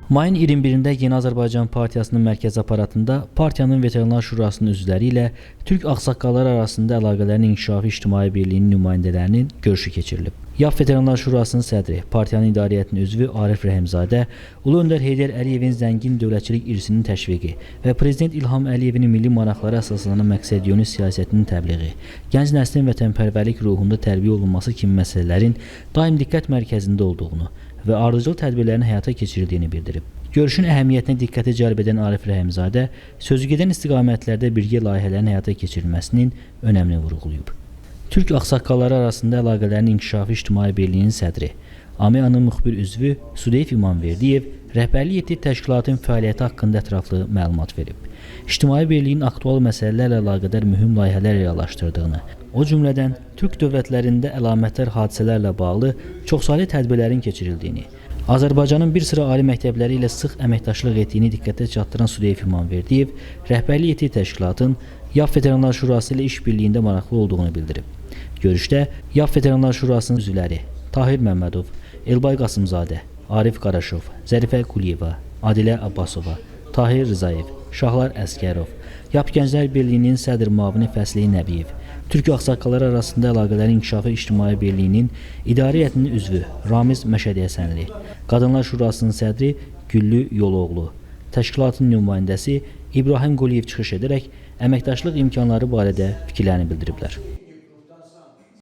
Mayın 21-də Yeni Azərbaycan Partiyasının mərkəzi aparatında partiyanın Veteranlar Şurasının üzvləri ilə Türk ağsaqqalları arasında əlaqələrin inkişafı İctimai Birliyinin nümayəndələrinin görüşü keçirilib. YAP Veteranlar Şurasının sədri, partiyanın idarə heyətinin üzvü Arif Rəhimzadə, Ulu Öndər Heydər Əliyevin zəngin dövlətçilik irsinin təşviqi və Prezident İlham Əliyevin milli maraqlara əsaslanan məqsədyönlü siyasətinin təbliği, gənc nəslin vətənpərvərlik ruhunda tərbiyə olunması kimi məsələlərin daim diqqət mərkəzində olduğunu və ardıcıl tədbirlərin həyata keçirildiyini bildirib. Görüşün əhəmiyyətinə diqqəti cəlb edən Arif Rəhimzadə sözügedən istiqamətlərdə birgə layihələrin həyata keçirilməsinin önəmini vurğulayıb. Türk ağsaqqalları arasında əlaqələrin inkişafı İctimai Birliyinin sədri, AMEA'nın müxbir üzvü Sudeyf İmamverdiyev rəhbərlik etdiyi təşkilatın fəaliyyəti haqqında ətraflı məlumat verib. İctimai Birliyin aktual məsələlərlə əlaqədar mühüm layihələr reallaşdırdığını, o cümlədən Türk dövlətlərində əlamətdar hadisələrlə bağlı çoxsaylı tədbirlərin keçirildiyini, Azərbaycanın bir sıra ali məktəbləri ilə sıx əməkdaşlıq etdiyini diqqətə çatdıran Sudeyf İmamverdiyev rəhbərlik etdiyi təşkilatın YAP Veteranlar Şurası ilə iş birliyində maraqlı olduğunu bildirib. Görüşdə YAP Veteranlar Şurasının üzvləri Tahir Məmmədov, Elbay Qasımzadə, Arif Qaraşov, Zərifə Quliyeva, Adilə Abbasova, Tahir Rzayev, Şahlar Əsgərov, YAP Gənclər Birliyinin sədr müavini Fəsli Nəbiyev, Türk ağsaqqalları arasında əlaqələrin inkişafı İctimai Birliyinin idarə heyətinin üzvü Ramiz Məşədi Həsənli, Qadınlar Şurasının sədri Güllü Yoloğlu, təşkilatın nümayəndəsi İbrahim Quliyev çıxış edərək əməkdaşlıq imkanları barədə fikirlərini bildiriblər.